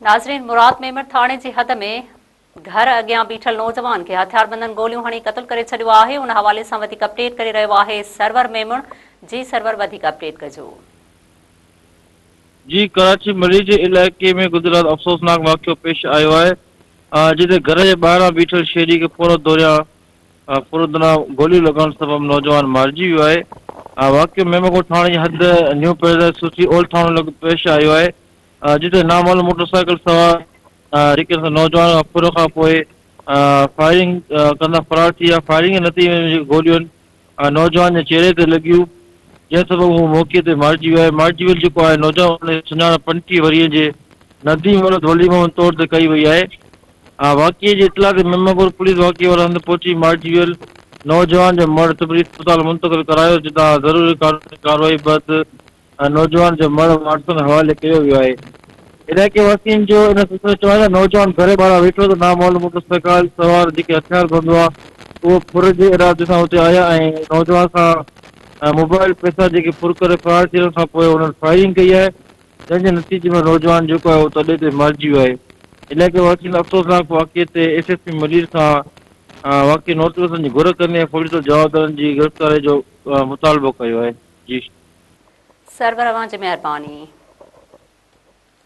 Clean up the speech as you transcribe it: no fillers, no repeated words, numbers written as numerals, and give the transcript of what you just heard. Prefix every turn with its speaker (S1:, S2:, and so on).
S1: ناظرين مراد ميمڻ ٿاڻي جي حد ۾ گهر اڳيان بيٺل نوجوان کي هٿياربندن گوليون هڻي قتل ڪري ڇڏيو آهي ان حوالي سان وڌيڪ اپڊيٽ ڪري رهيو آهي سرور ميمڻ جي سرور وڌيڪ اپڊيٽ ڪجو.
S2: جي ڪراچي مري جي علائقي ۾ گذريل رات افسوسناڪ واقعو پيش آيو آهي جتي گهر جي ٻاهران بيٺل شهري کي ڦر دوريان ڦر دوران گوليون لڳڻ سبب نوجوان مارجي ويو آهي واقعو ميمڻ ڳوٺ ٿاڻي جي حد نيو پيراڊائز سوسي اولڊ ٿاڻو لڳ پيش آيو آهي جتي نامعلوم موٽر سائيڪل سوار جيڪي نوجوان کان ڦر کان پوء فائرنگ ڪندا فرار ٿي ويا، فائرنگ جي نتيجي ۾ جيڪي گوليون نوجوان جي چهري تي لڳيون جنهن سبب هو موقعي تي مارجي ويو آهي، مارجي ويل جيڪو آهي نوجوان ان جي سڃاڻپ 35 ورهين جي نديم ولد ولي محمد طور تي ڪئي وئي آهي، واقعي جي اطلاع تي ميمنگور پوليس واقعي واري هنڌ پهچي مارجي ويل نوجوان جو مڙهه طبي اسپتال منتقل ڪرايو جتان ضروري قانوني ڪارروائي بعد نوجوان جو مڙهه وارثن حوالي ڪيو ويو آهي. علائقي واسين جو ان سلسلي ۾ چوڻ آهي ته نوجوان گهر ٻاهران ويٺو ته نامعلوم موٽر سائيڪل سوار جيڪي هٿيار بند هئا اهي ڦر جي ارادي سان اتي آيا ۽ نوجوان کان موبائل پئسا جيڪي ڦر ڪري فرار ٿيڻ کان پوء انهن فائرنگ ڪئي آهي جنهن جي نتيجي ۾ نوجوان جيڪو آهي اهو تڏي تي مارجي ويو آهي. علائقي واسين افسوسناڪ واقعي تي ايس ايس پي ملير کان واقعي نوٽ وٺڻ جي گهر ڪندي ۽ ڦرلٽ جوابدارن جي گرفتاري جو مطالبو ڪيو آهي. جي.
S1: سرور اوهان جي مهرباني.